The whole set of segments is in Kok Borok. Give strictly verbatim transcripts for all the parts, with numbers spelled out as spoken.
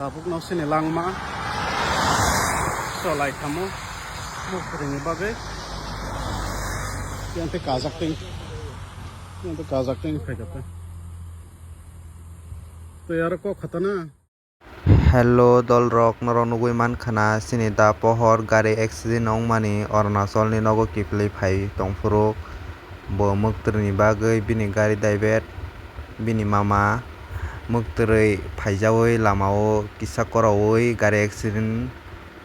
Tabuk no sini langma cholai thamo muktrwini bagwi. Yang tei kajak tei, yang tei kajak tei phai kha tei. Tei aro kok khatana. Hello dolrok, norok nugwi mankha na sini da pohor gari accident wngmani Arunachal ni nogo kiphilwi phai tongphuru. Bo muktrwini bagwi bini gari daibet bini mama muktrwi phaijaui lamao kisa koraui gari accident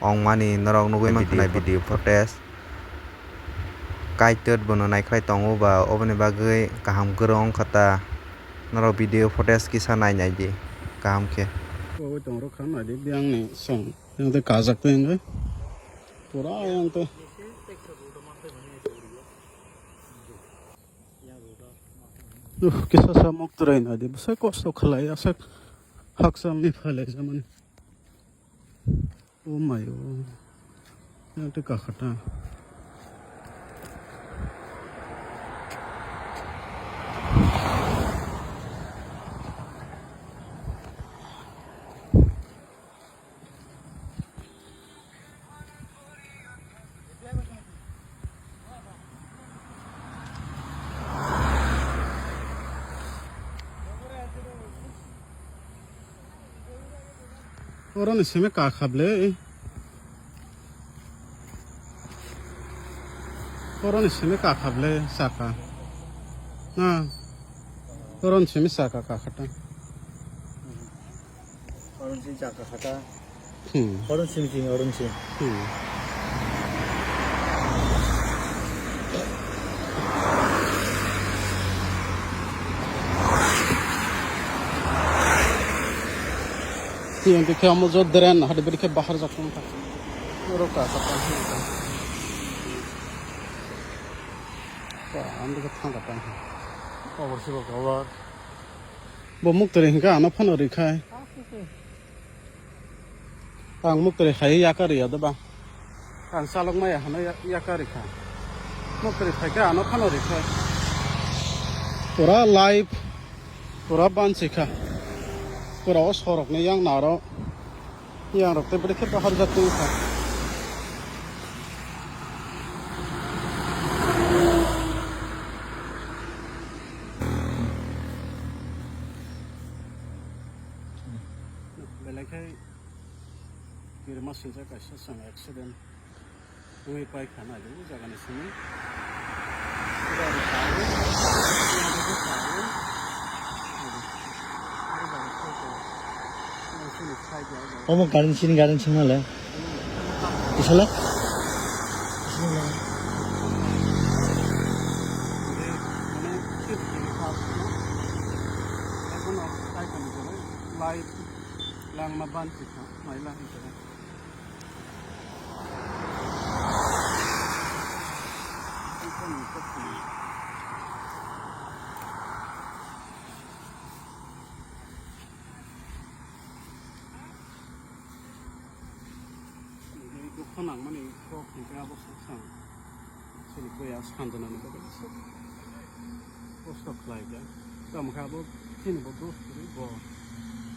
wngmani norok nugwi mankha na video footage. Kaitor bono naikhlai tongo ba oboni bagwi kaham kwrwng wngkha ta. Norok video footage kisa nai nai di kaham khe. Obo tong rok kha nai di biyang ni song yang tei kajak tei hwnwi pura yang tei. Uff, kisa samuk twrwi nai di bwsai kosto khlai aswk hakchal ni phailai jamani. Oh my oh. Yang tei kakhata. Oro ni simi kakha ble. Oro ni simi kakha ble saka. Na. Oro ni simi saka kakhata. Oro ni simi saka kakhata. Hmm. Oro ni simi simi, oro ni simi. Hmm. Tiyang khe omo jo dren hade beri khe bahar jak tong kha. Oro ka ka tang kha. Ba, ang khe thang ka tang kha. Cover se bo cover. Bo muktrwi hwnkha ano phano rikha. Ang muktrwi hai yakar ya da ba. Ang salok maya hano ya-, yakar rikha. Muktrwi phaikha ano phano rikha. Pura live, pura bansi kha. Pura o sorok ni yang naro. Yang rok te bwrwi khe bahar jak tong kha. Belai khai kirima swijak kaisa chwng accident wngwi pai kha nai o jaga ni simi. Omo garden sini garden sini le. Isala? Light langma ban sikha maila hwnkhe. Dukha nangmani kok hwnkhe abo swkang. Chini puya sanjana ni bagwi aswk kosto khlai kha. Tamo khe abo chini bo dos kwrwi bo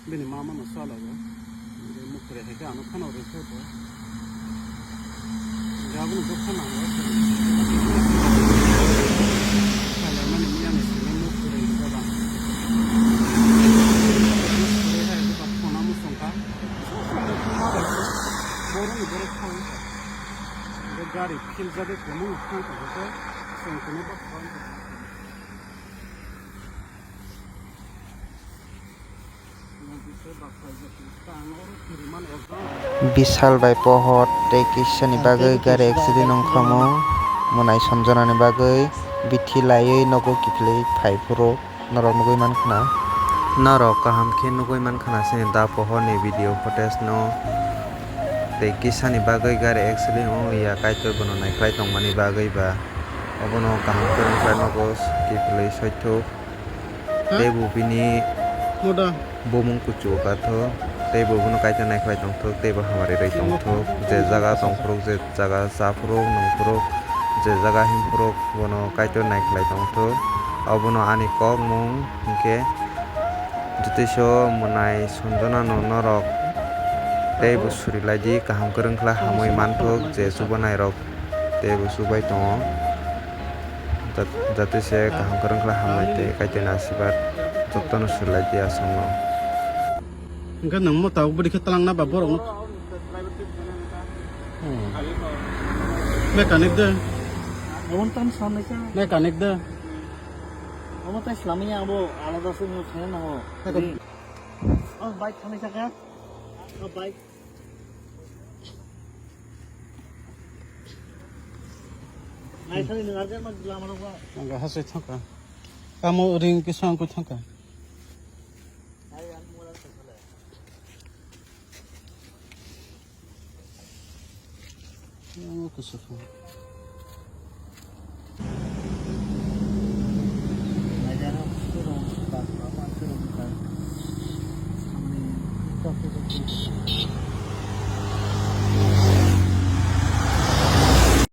bini mama no chalogo. Muktrwi hai khe ano phano rwkhe bo. Hwnkhe abono dukha nango. Kailaimani miyani simi muktrwi hwnkhe ba. Muktrwi hai khe ba khona muchung kha. Borokni borok thang kha. Hwnkhe gari philjagwi kwmwi thang kha hwnkhe chwng kunu bwkha wngkha. Bishal bai pohor tei kisani bagwi gari accident wngkha omo, mwnai sonjona ni bagwi bithi laiwi nogo kiphilwi phai phuru. Norok nugui mankha na. Norok kaham khe nugui mankha na chini da pohor ni video footage no. Tei kisa ni bagwi gari accident wng ya, Kaitor bono naikhlai tongmani bagwi ba obono kaham khe wngkha nogo kiphilwi soithuk. Tei bo bini bumung kuchuk atho, tei bo bono Kaitor naikhlai tongthok, tei bo hamari rwi tongthok, je jaga tongphuru je jaga chaphuru nungphuru je jaga himphuru bono Kaitor naikhlai tongthok. Obono ani kokmung hinkhe Jyotisho mwnai Sanjana no norok Tei bo suri lai di, kaham kwrwng khlai hamwi manthok je chubanai rok tei bo chubai tongo. Jat-, jate se kaham kwrwng khlai hamnai tei Kaitorni asirwad jotono suri lai di aswkno. Hwnkhe nwng mo tabuk bwdwi khe twlang na ba borok no? Hmm. Mechanic de. Omo tam sanai ka. Mechanic de. Omo tai slamya abo alada se mo thena nango. Eko. Oh, bike thani saka. Oh, bike. Nai thani nang arjan ma lama no ba. Ang hasai thangka. Kamo ring kisang ko thangka. Ang ko saka.